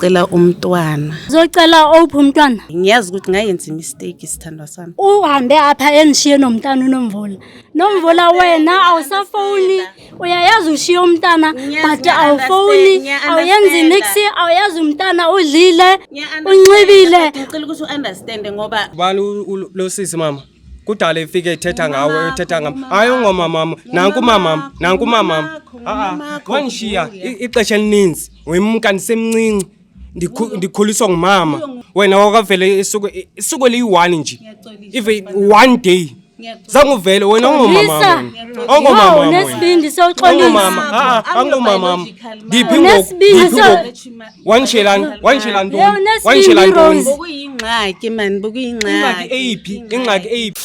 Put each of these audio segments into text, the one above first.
Ngizocela umntwana. Uzocela ophi umntwana? Ngiyazi ukuthi ngayenza imistake, sithandwa sami. Uhambe apha endishiye nomntana uNomvula. Nomvula, wena awusafowuni, uyayazi ushiye umntana, but awufowuni, awuyenzi nix, awuyazi umntana udlile, unxibile. Ngicela ukuthi u-understande ngoba Ubani lo sisi, mama? Kudala efike ethetha ngawe, ethetha ngam. Hayi, ungomamam, nanku umamam, nanku umamam. A-a, wangishiya ixesha elininzi. Wemka ndisemncinci. Ndikhuliswa ngumama. Wena wakavele isuku eliyi-one nje. Even one day. Zange uvele wena, ungomamam. Ongomamam. Yo, unesibindi sewuxolisa. Ongomama, a-a, angomamam. Ndiphi ngoku? Unesibindi. Ndiphi ngoku? Wangishelani? Wangishela ntoni? Yo, unesibindi, Wangishela ntoni? Rose. Bokuyingxaki mani, Ingxaki bokuyingxaki. eyiphi? Ingxaki eyiphi?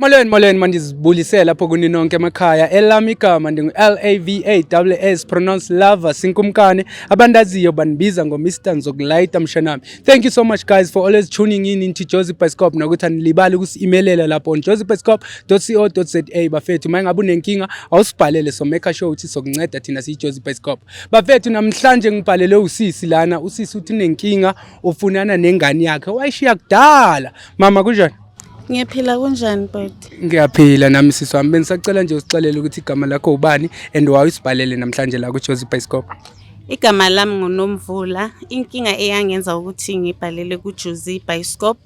Molweni, molweni, mandizibulisele lapho kuni nonke emakhaya. Elami igama ndingu-Lava, pronounce lava, sinkumkane. Abandaziyo bandibiza ngo-Mr Nzokulayita mshanami. Thank you so much, guys, for always tuning in into Jozi Bioscope, nokuthi anilibali ukusi-emailela lapho on josiebioscope.co.za. Bafethu, uma ngabe unenkinga awusibhalele, so make sure ukuthi sokunceda thina siyi-Jozi Bioscope. Bafethu, namhlanje ngibhalele usisi lana. Usisi uthi unenkinga, ufunana nengane yakhe wayishiya kudala. Mama, kunjani? Ngiyaphila, kunjani bhuti? Ngiyaphila nami, sisi wami. Bengisacela nje usixelele ukuthi igama lakho ubani and why usibhalele namhlanje la ku-Jozi Bioscope. Igama lami nguNomvula. Inkinga eyangenza ukuthi ngibhalele kuJozi Bioscope.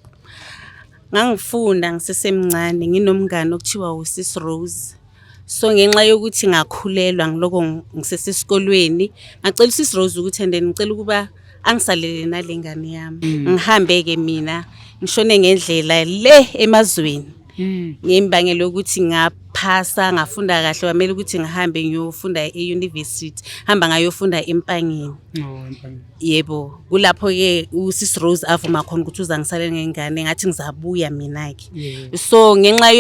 Ngangifunda ngisesemncane, nginomngane okuthiwa uSis Rose. So ngenxa yokuthi ngakhulelwa ngiloko ngisesesikolweni, ngacela uSis Rose ukuthi and then ngicela ukuba angisalele nale ngane yami. Ngihambe-ke mina, ngishone ngendlela le emazweni. Ngembangela yokuthi ngaphasa, ngafunda kahle, kwamele ukuthi ngihambe ngiyofunda e-university, hamba ngayofunda eMpangeni. Oh, Empangeni. Yebo, kulapho-ke uSis Rose avuma khona ukuthi uzangisalela ngengane, ngathi ngizabuya mina-ke. So ngenxa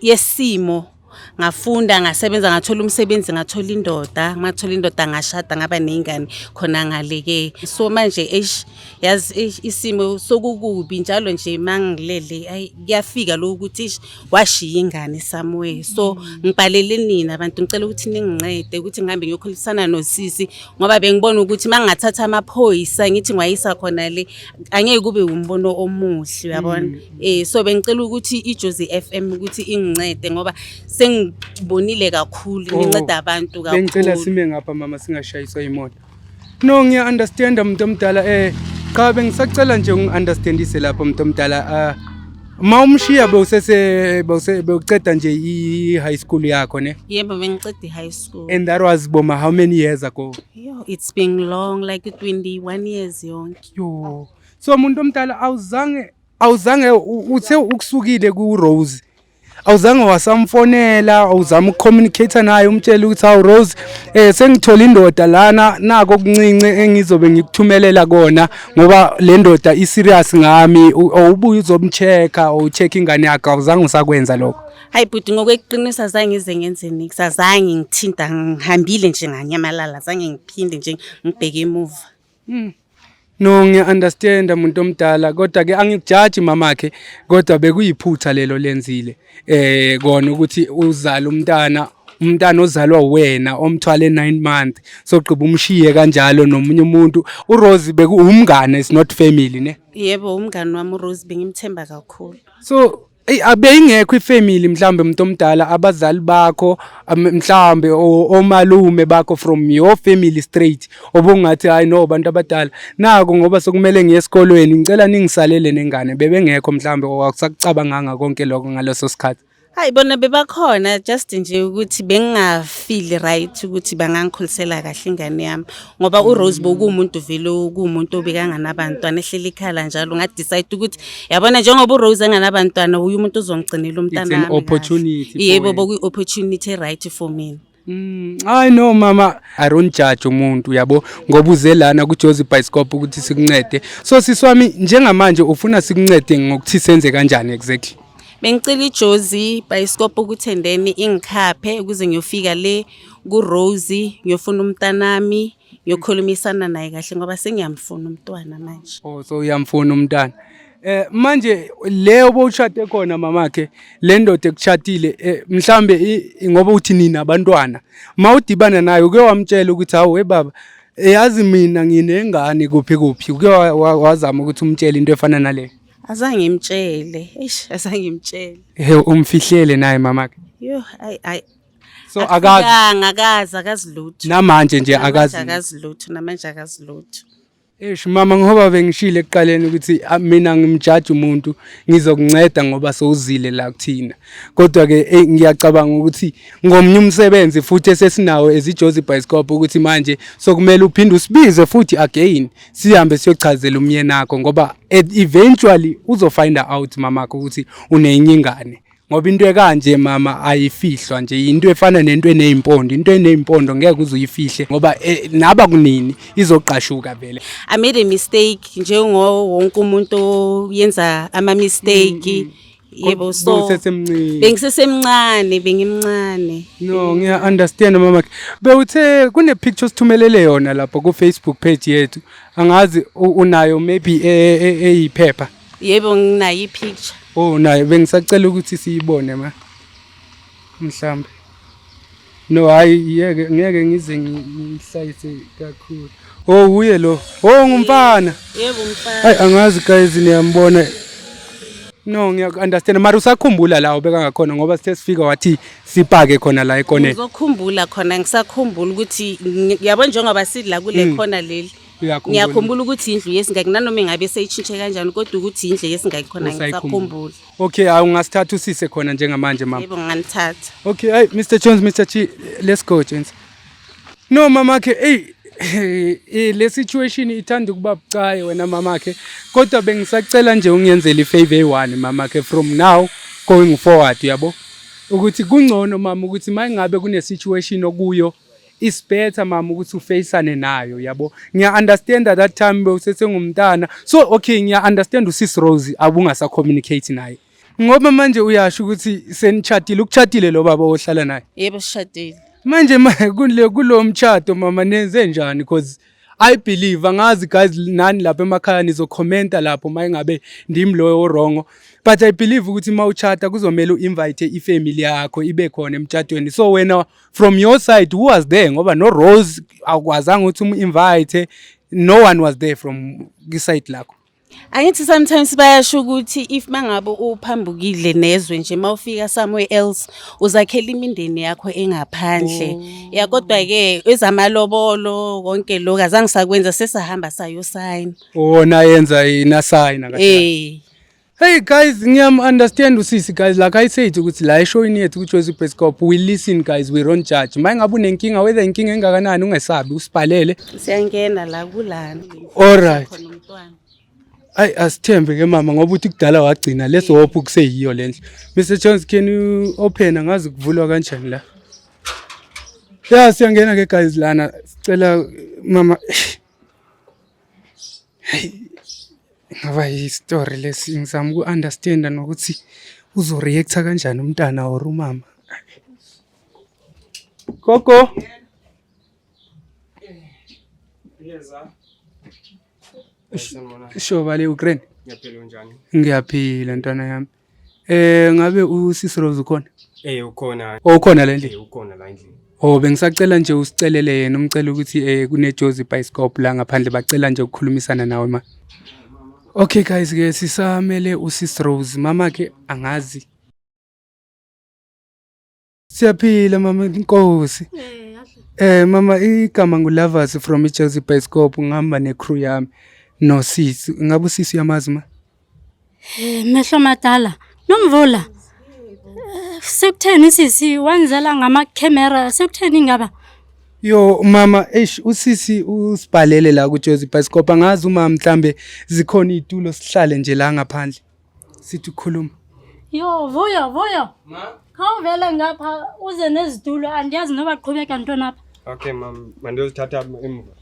yesimo ngafunda, ngasebenza, ngathola umsebenzi, ngathola indoda, ngathola indoda, ngashada, ngaba ney'ngane khona ngale-ke. So manje, eish, yazi, eish, isimo sokukubi njalo nje mangilele, ayi, kuyafika lokhu ukuthi eish, washiya ingane somewhere. So ngibhalele nina abantu, ngicela ukuthi ningincede ukuthi ngihambe ngiyokhulisana nosisi, ngoba bengibona ukuthi uma ngingathatha amaphoyisa ngithi ngiwayisa khona le, angeke kube umbono omuhle, uyabona. So bengicela ukuthi iJozi FM ukuthi ingincede, ngoba sengibonile kakhulu Oh, ninceda abantu Bengicela kakhulu. sime ngapha, mama, singashayiswa imoto. No, ngiya-understanda, muntu omdala. Cha, bengisacela nje ungi-understandise lapho, muntu omdala. Ma umshiya bewusese bewuse bewuceda nje i-high school yakho, ne? Yebo, bengiceda i-high school. And that was boma how many years ago? Yo, it's been long, like 21 years yonke. Yo. So muntu omdala, awuzange uthe ukusukile ku Rose. Awuzange wasamfonela, awuzama ukucommunicate naye, umtshela ukuthi, "Hawu Rose, sengithola indoda lana, nako okuncinci engizobe ngikuthumelela kona ngoba le ndoda i serious ngami," awubuye uzomchecka or ucheck ingane yakhe? Awuzange usakwenza lokho? Hayi bhuti, ngokweqiniso azange ngize ngenze nix, azange ngithinta, ngihambile nje nganyamalala, azange ngiphinde nje ngibheke emuva. No, ngiya-understanda, muntu omdala, kodwa ke angikujaji, mamakhe, kodwa bekuyiphutha lelo lenzile. Kona ukuthi uzale umntana, umntana ozalwa wena, omthwale 9 months, sogqiba umshiye kanjalo nomunye umuntu. URose bekuwumngane, is not family, ne? Yebo, umngani wami uRose, bengimthemba kakhulu. So eyi, abeyingekho ifamily mhlambe, umuntu omdala, abazali bakho, mhlambe omalume bakho from your family straight, obungathi, "Hayi no, bantu abadala, nako ngoba sekumele ngiye esikolweni, ngicela ningisalele nengane"? Bebengekho mhlambe, awakusakucabanganga konke lokho ngaleso sikhathi? Hayi, bona bebakhona, just nje ukuthi bengingafeel right ukuthi bangangikhulisela kahle ingane yami, ngoba uRose bokuwumuntu vele, kuwumuntu obekanganabantwana, ehleli ikhala njalo. Ngadecide ukuthi, yabona, njengoba uRose enganabantwana, uye umuntu ozongigcinela umntana It's an wami kahle. Opportunity for Yebo. wena. Bokuyi-opportunity right for mina. I know, mama, I don't judge umuntu, yabo, ngoba uze lana kuJozi Bioscope ukuthi sikuncede. So sisi wami, njengamanje ufuna sikuncede ngokuthi senze kanjani exactly? Bengicela iJozi Bioscope ukuthi and then ingikhaphe ukuze ngiyofika le kuRose, ngiyofuna umntanami, ngiyokhulumisana naye kahle, ngoba sengiyamfuna umntwana manje. Oh, so uyamfuna umntana. Manje leyo bowushade khona mamakhe, le ndoda ekuchatile, mhlambe ngoba uthi nina abantwana, mawudibana naye uke wamtshela ukuthi, hawu we baba, yazi mina nginengane kuphi kuphi? Uke wazama ukuthi umtshele into efana naleyo? Azange ngimtshele, eish, azange ngimtshele. He, umfihlele naye mamakhe? Yo, ayi ayi. So akazi? Akufikanga, akazi, akazi lutho. Namanje nje? Namanje. Akazi? Akazi lutho, namanje akazi lutho. Eish mama, ngoba bengishilo ekuqaleni ukuthi mina ngimjaji umuntu, ngizokunceda ngoba sowuzile la kuthina. Kodwa ke ngiyacabanga ukuthi ngomnye umsebenzi futhi esesinawo eziJozi Bioscope ukuthi manje sokumele uphinde usibize futhi again, sihambe siyochazela umyeni wakho, ngoba eventually uzofind out mamakho ukuthi unenye ingane. Ngoba into ekanje mama ayifihlwa nje, into efana nento eneyimpondo, into eneyimpondo ngeke uze uyifihle ngoba naba kunini izoqashuka vele. I made a mistake njengo wonke umuntu oyenza ama mistake. Yebo, so Bowusesemncane. Bengisesemncane, bengimncane. No, ngiya understand mama. Bewuthe kune picture sithumelele yona lapho ku Facebook page yethu. Angazi unayo maybe eyiphepha. Yebo, nginayo i-picture. Oh, nayo bengisacela ukuthi siyibone ma. Mhlambe. No, hayi, yeke ngeke ngize ngihlayise kakhulu. Oh, uye lo. Oh, ngumfana. Yebo, mfana. Hayi, angazi guys, niyambona. No, ngiya understand. Mara usakhumbula la ubeka ngakhona, ngoba sithe sifika wathi sipake khona la ekoneni. Ngizokhumbula khona, ngisakhumbula ukuthi yabo njengoba sidla kule khona leli. Uyakhumbula. Ngiyakhumbula ukuthi indlu yesingaki, nanoma ingabe seyitshintshe kanjani, kodwa ukuthi indlu yesingaki khona Usayikhumbula. ngisakhumbula. Okay, awu ungasithatha usise khona njengamanje mama. Yebo, nginganithatha. Okay, hey Mr Jones, Mr Chi, let's go gents. No mamakhe, hey, le situation ithanda ukuba bucayi wena mamakhe. Kodwa bengisacela nje ungiyenzele ifavor eyi-one mamakhe, from now going forward, yabo. Ukuthi kungcono mama ukuthi mayingabe kune situation okuyo, it's better mama ukuthi ufacane nayo, yabo. Ngiya understand at that time bewusesengumntana. So okay, ngiya understand uSis Rose abungasa communicate naye. Ngoba manje uyasho ukuthi senichatile, ukuchatile lo baba ohlala naye. Yebo, sishadile. Manje kule kulo mchato mama nenze njani? Because I believe, angazi guys, nani lapha emakhaya nizokhomenta lapho mayingabe ndim loyo wrong, but I believe ukuthi mawuchata kuzomela uinvite ifamily yakho ibe khona emtshatweni. So wena from your side, who was there? Ngoba no Rose awukwazanga ukuthi umu-invite, no one was there from iside lakho. Angithi sometimes bayasho ukuthi if mangabe uphambukile nezwe nje, mawufika somewhere else uzakhela imindeni yakho engaphandle. Ya, kodwa ke ezamalobolo konke lokho azange sakwenza, sesahamba sayosayina. Wona yenza inasayina kahle. Eh. Hey guys, ngiyam understand usisi guys. Like I said ukuthi la eshowini yethu ku Jozi Bioscope we listen guys, we don't judge. Mayingabe unenkinga, whether inkinga engakanani, ungesabi usibhalele. Siyangena la kulana. Alright. Khona umntwana. Ay, asithembe ke mama, ngoba uthi kudala wagcina leso hope kuseyiyo lendlu. Mr Jones, can you open? Angazi kuvulwa kanjani la. Ya, siyangena ke guys lana. Sicela mama. Hey, ngaba yi-story lesi, ngizama uku-understanda nokuthi uzoreacta kanjani umntana or umama. Gogo. Yeza. Sanibona. Shoba le Ukraine. Ngiyaphila, unjani? Ngiyaphila ntwana yami. Ngabe usisi Rose ukhona? Eh, ukhona. Oh, ukhona le ndlini. Eh, ukhona la endlini. Oh, bengisacela nje usicelele yena, umcela ukuthi kune Jozi Bioscope la ngaphandle, bacela nje ukukhulumisana nawe ma. Okay guys, ke sisamele uSis Rose. Mama ke, angazi. Siyaphila mama, inkosi. Mama, igama nguLovers from iJozi Bioscope, ngihamba necrew yami no sisi. Ngabe usisi uyamazi ma? Mehlo madala, Nomvula. Sekutheni sisi wenzela ngama-camera, sekutheni ngaba? Yo mama, eish, usisi usibhalele la kuJozi Bioscope. Angazi uma mhlambe zikhona izitulo sihlale nje la ngaphandle. Sithi ukukhuluma. Yo, Vuyo, Vuyo. Khawuvele ngapha uze nezitulo, andiyazi noba qhubeka ntoni apha. Okay mam, mandiyozithatha emva.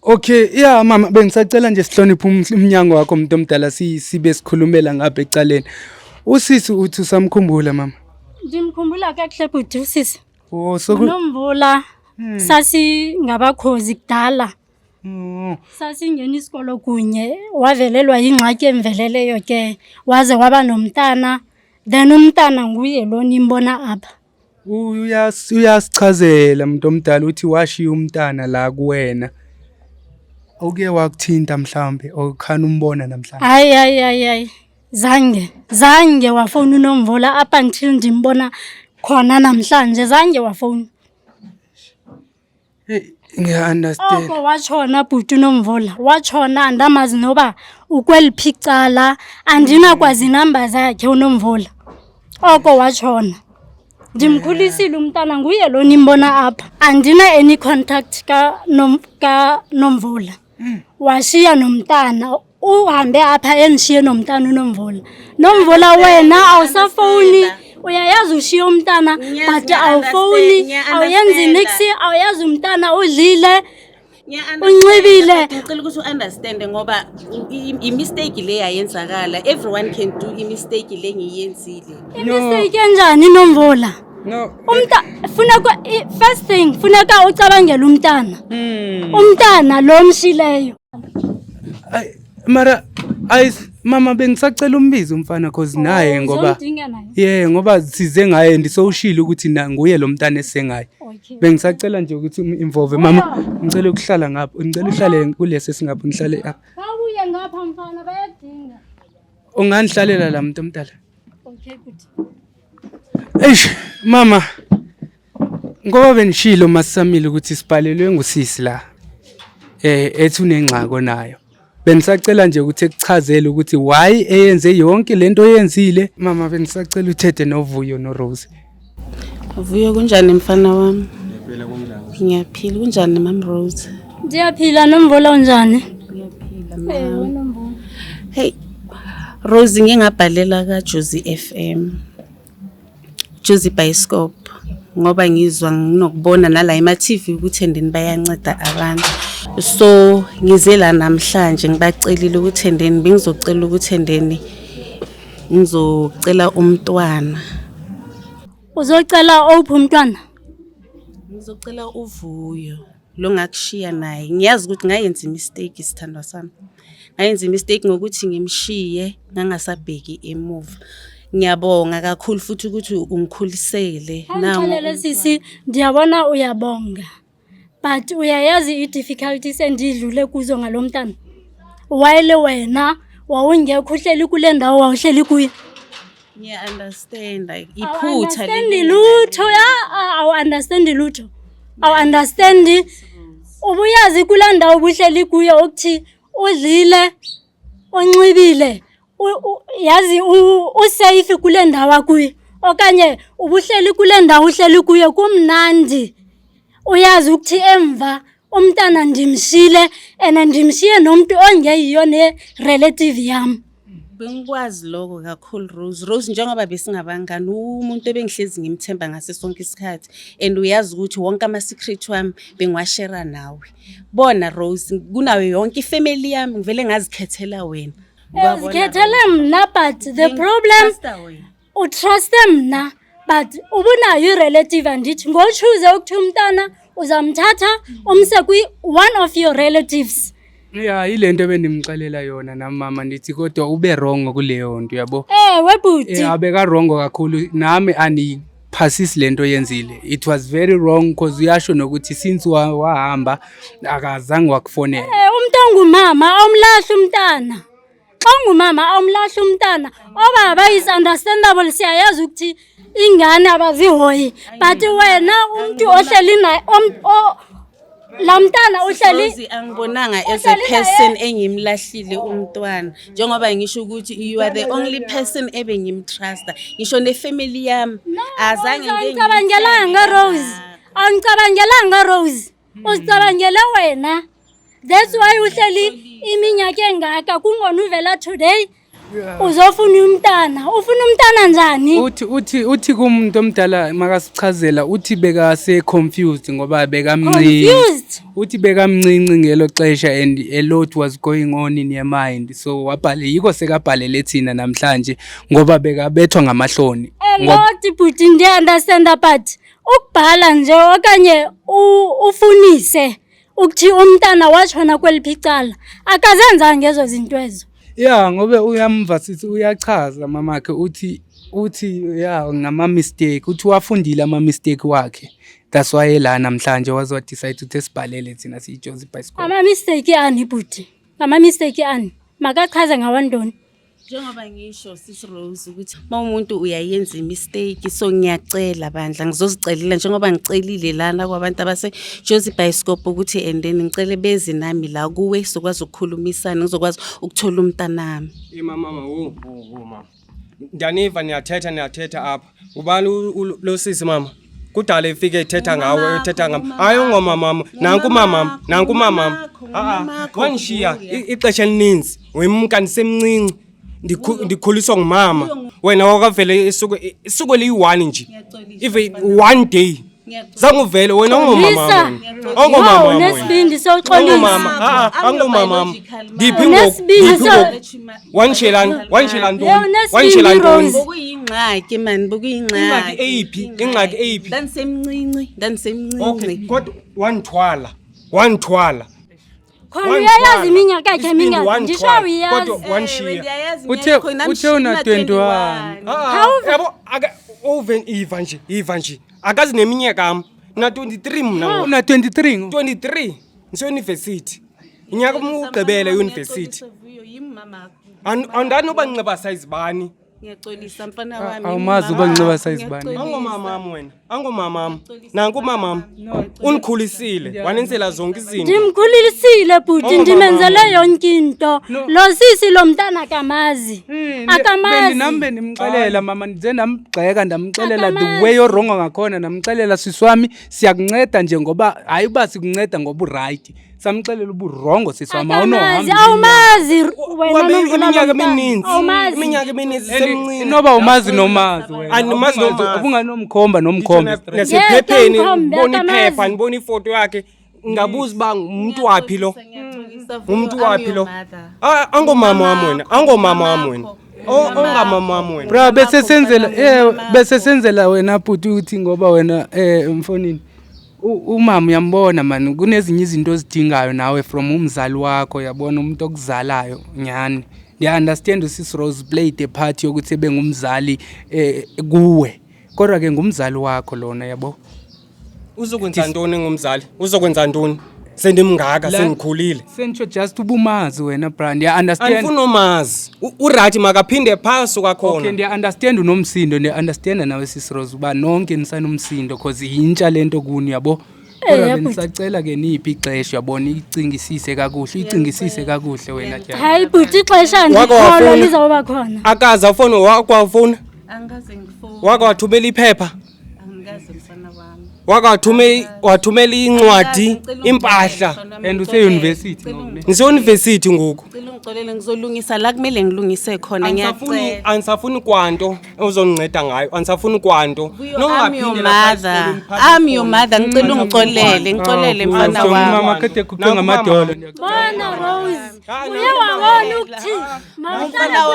Okay, yeah mama, bengisacela nje sihloniphe umnyango wakho umuntu omdala, sibe sikhulumela ngapha ecaleni. Usisi uthi usamkhumbula mama. Ndimkhumbula kakuhle bhuti usisi. Oh, so Nomvula, sasingabakhozi kudala. Sasingena isikolo kunye, wavelelwa yingxaki emveleleyo ke, waze waba nomntana. Then umntana nguye lo nimbona apha. Uyasichazela muntu omdala uthi washiya umntana la kuwena. Uke wakuthinta mhlawumbe okhana umbona namhlanje. Hayi, hayi, hayi, hayi, zange, zange wafowuna uNomvula up until ndimbona khona namhlanje, zange wafowuna. Hey, ngiya-understand. Oko watshona bhuti uNomvula, watshona andamazi noba ukweliphi icala, andinakwazi inamba zakhe uNomvula. Oko watshona. Ndimkhulisile umntana, nguye lo nimbona apha. Andina any contact kaNomvula. Washiya nomntana, uhambe apha endishiye nomntana uNomvula. Nomvula wena awusafowuni, uyayazi ushiye umntana but awufowuni, awuyenzi nix, awuyazi umntana udlile, unxibile. Ngicela ukuthi u-understande ngoba i-mistake le yayenzakala. Everyone can do i-mistake le ngiyenzile. I-mistake enjani Nomvula? No. Funeka first thing funeka ucabangele umntana. Umntana lo mshileyo. Ay, mara ay mama, bengisacela umbizo umfana cause naye ngoba Uzomdinga naye. Yeah, ngoba size ngaye ndisowushilo ukuthi na nguye lo mntana esengaye. Okay. Bengisacela nje ukuthi um-involve mama, ngicela ukuhlala ngapho, ngicela uhlale kulesi esingapho, nihlale apha. Babuye ngapha mfana, bayadinga. Unganihlalela la muntu omdala. Okay good. Eish mama, ngoba benishilo masisamile ukuthi sibhalelwe ngusisi la ethi unengxaki onayo. Benisacela nje ukuthi ekuchazele ukuthi why eyenze yonke lento oyenzile. Mama, benisacela uthethe noVuyo noRose. Vuyo, kunjani mfana wami? Ngiyaphila. Kunjani Mam Rose? Ndiyaphila Nomvula, unjani? Ngiyaphila mama. Hey Rose, ngingabhalela ka Jozi FM. Jozi Bioscope ngoba ngizwa nginokubona nala ema TV ukuthi endeni bayanceda abantu. So ngize la namhlanje ngibacelile ukuthi endeni bengizocela ukuthi endeni ngizocela umntwana. Uzocela ophi umntwana? Ngizocela uVuyo lo ngakushiya naye. Ngiyazi ukuthi ngayenza imistake, sithandwa sami. Ngayenza imistake ngokuthi ngimshiye ngangasabheki emuva. Ngiyabonga kakhulu futhi ukuthi ungikhulisele. Nangu. Angixelele sisi, ndiyabona uyabonga. But uyayazi i-difficulties endidlule kuzo ngalo mntana. While wena wawungekho, uhleli kule ndawo wawuhleli kuyo. Ngiya-understand iphutha. Awu-understand lutho ya, awu-understand lutho. Awu-understand. Ubuyazi kulaa ndawo ubuhleli kuyo ukuthi udlile, unxibile, yazi usafe kule ndawo akuyo, okanye ubuhleli kule ndawo uhleli kuyo kumnandi. Uyazi ukuthi emva umntana ndimshile and ndimshiye nomntu ongeyiyo ne-relative yam. Bengikwazi lokho kakhulu Rose. Rose, njengoba besingabangani, umuntu ebengihlezi ngimthemba ngaso sonke isikhathi and uyazi ukuthi wonke ama-secret wami bengiwashera nawe. Bona Rose, kunayo yonke ifamily yami ngivele ngazikhethela wena. Uyabona, Uzikhethele mna, but the problem Trust-a wena. Utruste mna but ubunayo i-relative, andithi? Ngotshuze ukuthi umntana uzamthatha umse kwi-one of your relatives. Ya, ile nto ebendimxelela yona nami mama, ndithi kodwa ube wrong kuleyo nto, uyabo. Ewe bhuti. Abeka wrong kakhulu, nami andiyiphasisi le nto yenzile. It was very wrong because uyasho nokuthi since wahamba akazange wakufonela. Umntu ongumama awumlahli umntana. Xa ungumama awumlahli umntana. Obaba is understandable, siyayazi ukuthi ingane abazihoyi, but wena umntu ohleli naye laa mntana uhleli Rosie, angibonanga as a uhleli naye. Person engimlahlile umntwana, njengoba ngisho ukuthi you are the only person ebengimtrusta, ngisho nefamily yami azange ngike Angicabangelanga Rose, angicabangelanga Rose, uzicabangele wena. That's why uhleli iminyaka engaka kungona uvela today uzofuna umntana. Ufuna umntana njani? Uthi kumuntu omdala makasichazela, uthi bekase confused ngoba bekamncinci. Confused? Uthi bekamncinci ngelo xesha and a lot was going on in your mind, so wabhale, yiko sekabhalele thina namhlanje ngoba bekabethwa ngamahloni. A lot bhuti, ndiya-understanda, but ukubhala nje okanye ufunise. Ukuthi umntana washona kweliphi icala. Akazenzanga ezo zinto ezo. Ya, ngobe uyamva sithi uyachaza mamakhe, uthi ya, ngama mistake, uthi wafundile ama mistake wakhe. That's why la namhlanje waze wa decide ukuthi esibhalele thina siyiJozi Bioscope. Ama-mistake ani, bhuti? Ngama-mistake ani? Makachaze ngawantoni? Njengoba ngisho, Sis Rose, ukuthi uma umuntu uyayenza i-mistake, so ngiyacela bandla, ngizozicelela njengoba ngicelile lana kwabantu abase-Jozi Bioscope ukuthi and then ngicele beze nami la kuwe, sizokwazi ukukhulumisana, ngizokwazi ukuthola umntanami. Ima mama, wo wo wo mama. Ndiyaniva niyathetha apha. Ubani lo sisi, mama? Kudala efike ethetha ngawe, ethetha ngam. Hayi, ungomamam, nanku mamam, nanku mamam. Ah, wanishiya ixesha elininzi. Wemka ndisemncinci. Ndikhuliswa ngumama. Wena wakavele isuku eliyi-1 nje. Even one day. Zange uvele wena, ungomama wena. Ongomama Yo, wena. unesibindi sewuxolisa. Ongomama, ah, angomamam. Ndiphi ngoku? Unesibindi. Ndiphi ngoku? Wanishiyelani? Wanishiyela ntoni? Yo, unesibindi, Wanishiyela ntoni? Rose. Bokuyingxaki mani, bokuyingxaki. Ingxaki eyiphi? Ingxaki eyiphi? Ndandisemncinci, ndandisemncinci. Okay, kodwa wandithwala. Wandithwala. Khona uyayazi iminyaka yakhe mingaki? Ndisho uyazi. Kodwa wanishiya. Uthe una 21. Ah, yabo aka ove iva nje, iva nje. Akazi neminyaka yam. Na 23 mna ngoku. Una 23 ngo. 23. Ngise-university. Inyaka ugqibela e-university. Andani uba nxiba size bani. Ngiyaxolisa, mfana wami. Awumazi uba nxiba size bani. Angomamam wena, angomamam. Nanku mamam. Unikhulisile, wanenzela zonke izinto. Ndimkhulisile, bhuti, Ongomama. ndimenzele yonke into. Lo sisi, lo mntana akamazi. Akamazi. Nami bendimxelela mama, ndize ndamgxeka, ndamxelela the Akamazi. way o-wrong ngakhona. Ndamxelela, sisi wami, siyakunceda nje ngoba hayi uba sikunceda ngoba u-right. Samxelela uba u-wrong, sisi wami. Akamazi, awunohamba. awumazi wena Wabe Nomvula lo iminyaka mntana. emininzi. Awumazi. Iminyaka emininzi semncinci. Inoba umazi nomazi wena. Andimazi nomazi. Ubunganomkhomba nomkhomba. Nasephepheni Ngeke mkhombe, ndibona akamazi. iphepha, ndibona ifoto yakhe, ngabuza uba ngumntu waphi lo, ngumntu waphi lo. Ah, angomama wam wena, angomama wam wena. Ongamama wam wena. Bra, bese senzela wena bhuti, uthi ngoba wena mfonini umama uyambona man, kunezinye izinto ozidingayo nawe from umzali wakho, yabona, umuntu okuzalayo nyani. Ndiya-understand uSis Rose played a part yokuthi ebe ngumzali kuwe, kodwa ke ngumzali wakho lona, yabo. Uzokwenza ntoni ngumzali? Uzokwenza ntoni sendimngaka, sendikhulile? Sentsho just ubumazi wena, bra, ndiya-understand. Andifuni umazi. U-right, makaphinde phaa suka Okay, khona. ndiya-understand unomsindo, ndiya-understanda nawe Sis Rose uba nonke nisanomsindo cause yintsha le nto kuni, yabo. Kodwa Eh, ke ndisacela ke niphi ixesha, uyabona, icingisise kakuhle, uyicingisise kakuhle wena tyana. Hayi bhuti, ixesha Wake ndikholwa wafuna? lizawuba khona. Akaze afone? Wakwafuna? Angikaze ngifone. Wake wathumela iphepha? Angikaze, mfana wami. Wake wathumela incwadi, impahla? And use-university ngoku, ne? Ngise-university ngoku. Ngicela ungixolele, ngizolungisa la kumele ngilungise khona. Andisafuni. Ngiyacela. Andisafuni kwanto ozondinceda ngayo, andisafuni kwanto. Vuyo, I'm your mother. I'm your mother. Ngicela ungixolele, ngixolele, mfana Jonga wami. umama kade eguqe ngamadolo. Bona Rose, uye wabona ukuthi mawuhlala kula ndawo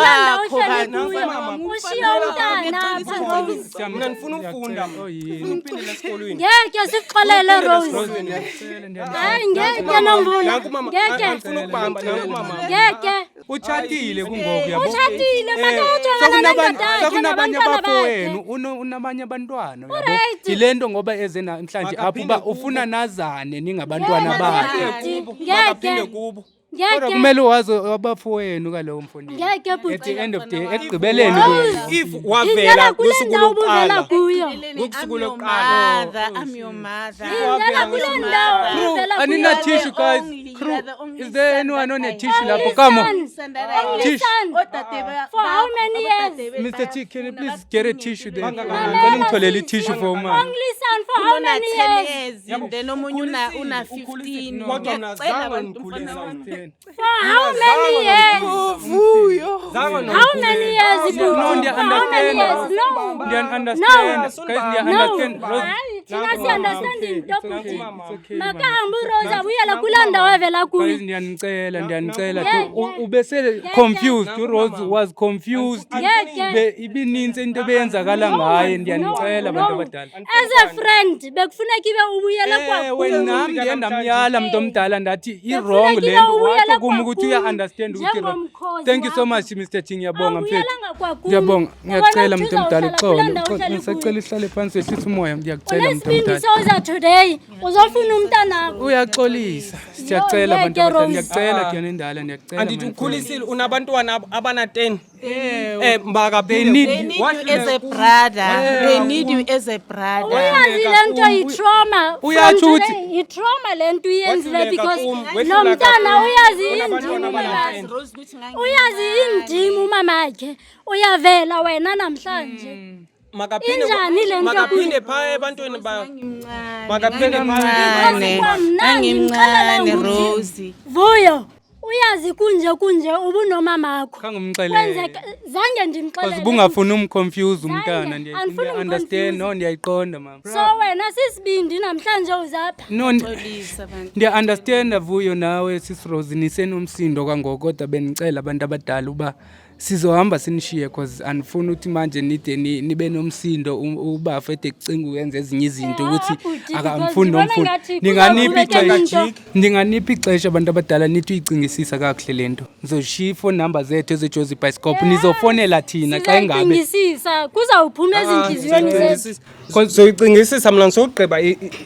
ohleli kuyo, ushiye umntana apha, Rose. Mna ndifuna ufunda. Oh, yini. Ndifuna uphindela esikolweni. Ngeke sikuxolele, Rose. Hayi, ngeke, Nomvula. Nanku mama. Ngeke. Andifuna ukubamba, nanku mama. Ngeke. Utshatile kungoku, yabo. Utshatile, makayojongana nendoda yakhe Sekunabanye nabantwana bakhe. abafowenu, unabanye abantwana, yabo. U-right. Yile nto ngoba eze namhlanje apha uba Makaphinde kubo. ufuna nazane ningabantwana bakhe. Ngeke. Makaphinde kubo. Kodwa Ngeke. kumele wazi abafowenu kalowo mfondini. Ngeke At the bhuti. end of day, ekugqibeleni kuwena. If Phindela wavela kule kusuku ndawo ubuvela lokuqala, kuyo. ngokusuku I'm your lokuqala. mother. I'm your mother. Phindela kule ndawo Crew, ubuvela kuyo. anina tissue, guys? Only- Crew, you are the only is there son anyone that on a I tissue have. lapho? Come on. Son, Only only Tissue. son. For how many years? Mr. T, can you please get a tissue there? Mamela, Ngicela ungitholele sisi. i-tissue for umama. Only son for how Una many 10 years? years, then omunye una 15. Kodwa mna Ngiyacela zange bantu, ndikhulisa mfana wami. mna. For how many years? Zange. How many years, bhuti? No, For how many ndiya-understand. years? No. Ndiya-understand. No. Guys, ndiya-understand. No. Rose, Hayi. Thina Nanku si-understand umama. into Nanku bhuti. umama. Makahambe uRose abuyele kulaa ndawo evela Guys, kuyo. ndiyanicela, ndiyanicela. Yeah, yeah. Ubese confused, uRose was confused. Yeah. Ibininzi into ebeyenzakala ngaye, ndiyanicela abantu abadala. As a friend bekufuneka ibe ubuyele Ewe, kwakum. nam ndiye ndamyala mntu omdala ndathi i-wrong Bekufuneka le ibe nto, ubuyele watsho kum ukuthi kwakum uya-understand ukuthi i-wrong. njengomkhozi Thank you so wakho. much, Mr T, ngiyabonga mfethu. Awubuyelanga kwakum. Ngiyabonga, ngiyacela Ubona mntu ukuthi omdala, uzawuhlala uxolo, kulaa ndawo uxolo. uhleli Ngisacela kuyo. uhlale phansi wehlise umoya, ngiyacela mntu Unesibindi omdala. soza today uzofuna umntanakho. Uyaxolisa, siyacela Yo, abantu yeke, abadala, Rose. ngiyacela Dyana endala, ndiyacela Andithi man. ukhulisile unabantwana abana-10. Ewe. Makaphi- They need They need you as a brother. They need you as a brother. Uyazi le nto yi-trauma. From Uyatsho today, ukuthi- yi-trauma le nto uyenzile Wehluleka because kum, lo wehluleka mntana kum. uyazi Unabantwana indim abana-ten. umamakhe. Uyazi indim umamakhe. Uyavela wena namhlanje. Makaphinde Injani le nto makaphinde phaa ebantwini ba makaphinde phaa. Ngangimncane, Kwamnandi, ngangimncane ngixelela ukuthi- Rosie. Vuyo, uyazi kunje kunje ubunomamakho. Khange umxelele. Kwenzeka zange Because ndimxelele. ubungafuni umconfuse umntana, Zange, andifuni ndiya-understand, umconfuse. no, ndiyayiqonda mama. So wena sisibindi namhlanje uzapha. No, Xolisa bantu. ndiya-understanda Vuyo nawe sis Rose nisenomsindo kangoko, kodwa bendicela abantu abadala uba sizohamba sinishiye cause andifuni ukuthi manje nide nibe nomsindo, ubafa ede kucinga uyenza ezinye izinto Eh, ukuthi bhuti, because akamfuni ndibona nomfuni. ngathi Ndinganipha kuzawuqhubeka ixesha, into. ndinganipha ixesha abantu abadala nithi uyicingisisa kakuhle le nto. Ndizoshiya iifoni number zethu ezeJozi Bioscope, nizofonela thina xa ingabe Sizayicingisisa kuzawuphuma ezintliziyweni zethu. Soyicingisisa mna ndisogqiba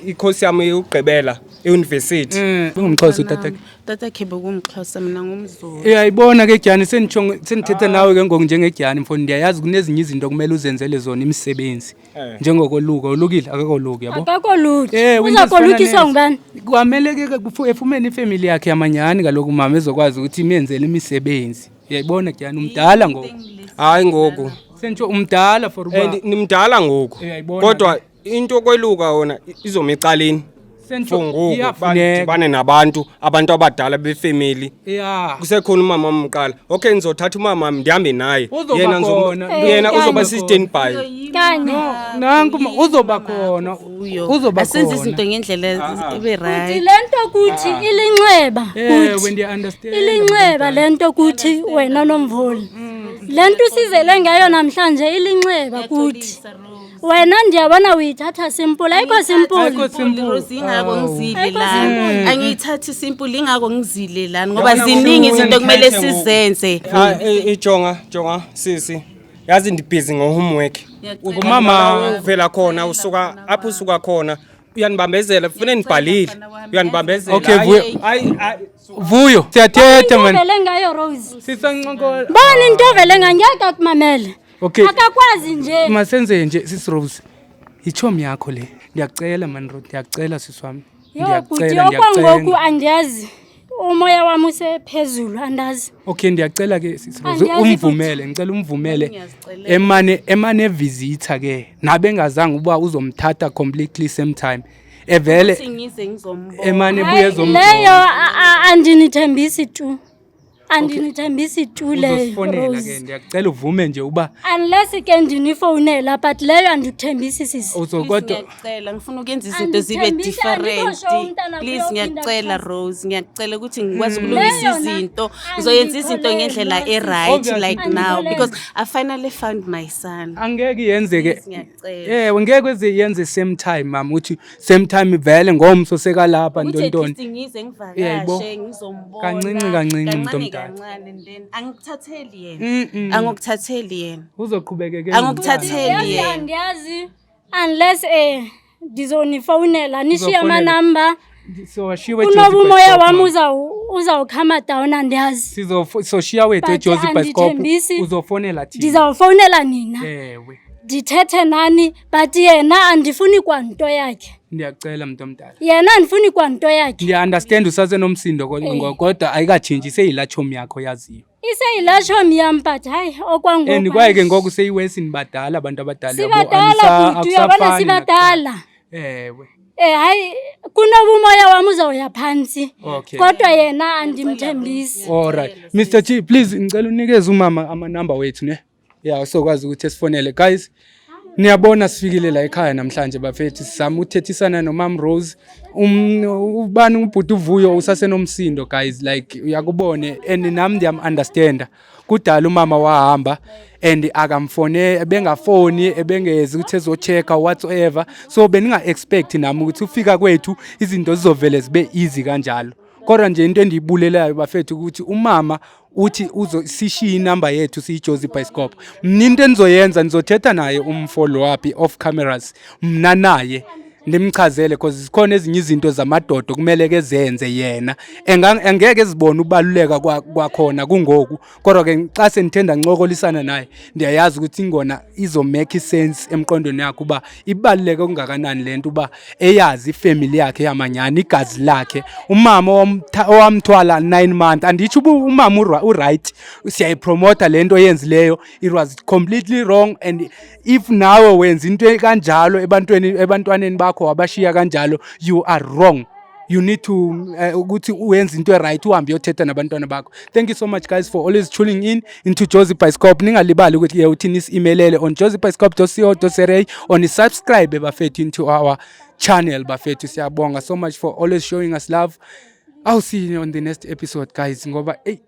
ikhosi yam yokugqibela eyunivesithi. Ungumxhosa utatakhe? Tatakhe bekungumxhosa, mina ngumZulu. Uyayibona ke Dyani, sendithetha nawe ke ngoku njengedyani mfo, ndiyayazi kunezinye izinto okumele uzenzele zona imisebenzi. Njengokoluka, ulukile akakoluki yabo. Akakoluki. Ewe, into ezifana Uzakolukiswa nezo. ngubani? Kwamele ke efumene ifemeli yakhe yamanyani kaloku umama ezokwazi ukuthi imenzele imisebenzi. Uyayibona Dyani, umdala ngoku. Hayi ngoku. Senditsho umdala for uba And nimdala ngoku. Uyayibona Kodwa into kweluka yona izoma ecaleni. Senditsho For ngoku iyafuneka. badibane nabantu, abantu abadala befemeli. Yeah. Kusekhona umama wam kuqala. Okay, ndizothatha umama wam ndihambe naye. Uzoba Yena khona. yena Eh, uzoba kanye. si-standby. Kanye. Nanku uzoba khona. Vuyo. Uzoba Asenze khona. izinto ngendlela ibe Kuthi right. le nto kuthi ilinxeba Ewe, kuthi. ndiya-understand. Ilinxeba le nto kuthi wena Nomvula. Le nto usizele ngayo namhlanje ilinxeba kuthi. Wena ndiyabona uyithatha simple, ayikho simple. Ayikho simple. Rose, ingako ngizile Ayikho lana. simple. Angiyithathi simple, ingako ngizile lana ngoba Yabona ziningi ngoku izinto kumele ndikhethe ngoku. sizenze. Ah, ijonga, jonga sisi. Yazi ndibhizi ngo-homework. Umama. Uvela khona usuka apho usuka khona uyanibambezela, kufanele nibhalile. Uyanibambezela. Okay, Hayi, Vuyo. hayi, hayi. Vuyo, siyathetha Into man. ovele ngayo Rose. Sisancokola. Bona into ovele ngayo ngeke akumamele. Okay. Akakwazi nje. Masenze nje sis Rose. Ichomi yakho le. Ndiyacela man Rose, ndiyacela sisi wami. Yo bhuti, Ndiyacela, okwangoku ndiyacela. andiyazi. Umoya wami usephezulu andazi. Okay, ndiyacela ke sis Rose Andiyazi. umvumele, ngicela umvumele. Ngiyazicelela. Emane visitor ke. Nabe engazange uba uzomthatha completely same time. Evele Ukuthi ngize ngizombona. emane Hayi, buye ezomjonga. leyo andinithembisi tu. Andinithembisi tu leyo. Uzosifonela ke, Rose. ndiyacela uvume nje uba Unless ke ndinifowunela but leyo andikuthembisi sisi. uzokodwa. Ngiyacela, ngifuna ukwenza izinto zibe Andithembisi, different. andikho sure umntana Please uyophinda ngiyacela kusasa. Rose, ngiyacela ukuthi ngikwazi ukulungisa Leyo na- izinto. Ngizoyenza izinto ngendlela andikholelwa. e-right Obviously. like now Andikholelwa. because I finally found my son. Angeke yenzeke. Please, ngiyacela. Ewe, ngeke kweze yenze same time mama, uthi same time vele ngomso sekalapha Ukuthi at ntontoni. least ngize Uyayibo? ngivakashe ngizombona. Kancinci, kancinci, mntu Kancane, omdala. kancane, and then angikuthatheli yena. Angikuthatheli yena. Uzoqhubeke ke. Angikuthatheli Yazi yena. andiyazi unless ndizonifowunela nishiye Uzofonela. amanamba. Sowashiwe. Kunoba umoya wami uzawukhama down andiyazi. Sizoshiya wethu But eJozi Bioscope. andithembisi. Uzofonela thina. Ndizawufowunela nina. Ewe. Ndithethe nani but yena andifuni kwanto yakhe. Ndiyacela mntu omdala. Yena andifuni kwanto yakhe. Ndiya-understand usasenomsindo kodwa ayikatshintshi, seyilaa tshomi yakho yaziyo. Iseyilaa tshomi yam but hayi okwangoku. And kwaye ke ngoku seyiwesi, nibadala abantu abadala yabo, Sibadala bhuti, uyabona akusafani sibadala. nakuqala. Ewe. Hayi kunoba umoya wam uzawuya phantsi. Okay. Kodwa yena andimthembisi. Alright. Mr G, please ngicela unikeze umama amanamba wethu ne. Yeah, sokwazi ukuthi esifonele. Guys, Niyabona, sifikile la ekhaya namhlanje, bafethu, sizama ukuthethisana noMam Rose. Ubani, ubhuti uVuyo usasenomsindo, guys, like uyakubone, and nami ndiyam-understanda. Kudala umama wahamba and akamfone, ebengafoni, ebengezi ukuthi ezo-check-a whatsoever, so beninga-expect nami ukuthi ufika kwethu izinto zizovele zibe easy kanjalo. Kodwa nje into endiyibulelayo, bafethu, ukuthi umama uthi uzo sishiye inamba yethu siyiJozi Bioscope. Mna into endizoyenza, ndizothetha naye umfollow up off cameras, mna naye, ndimchazele, because zikhona ezinye izinto zamadoda kumele ke zenze yena. Angeke zibone ubaluleka kwakhona kungoku, kodwa ke xa sendithe ndancokolisana naye, ndiyayazi ukuthi ingona izo-make sense emqondweni yakhe uba ibaluleke okungakanani le nto, uba eyazi ifamily yakhe yamanyani, igazi lakhe, umama owamthwala 9 months. Anditsho uba umama uright, siyayipromota le nto yenzileyo. It was completely wrong, and if nawe wenza into kanjalo ebantwaneni bakho, wabashiya kanjalo, you are wrong. You need to ukuthi uyenze into right, uhambe uyothetha nabantwana bakho. Thank you so much, guys, for always tuning in into Jozi Bioscope. Ningalibali ukuthi ke uthi nisi-emailele on jozibioscope.co.za or subscribe, bafethu, into our channel. Bafethu, siyabonga so much for always showing us love. I'll see you on the next episode, guys, ngoba ey.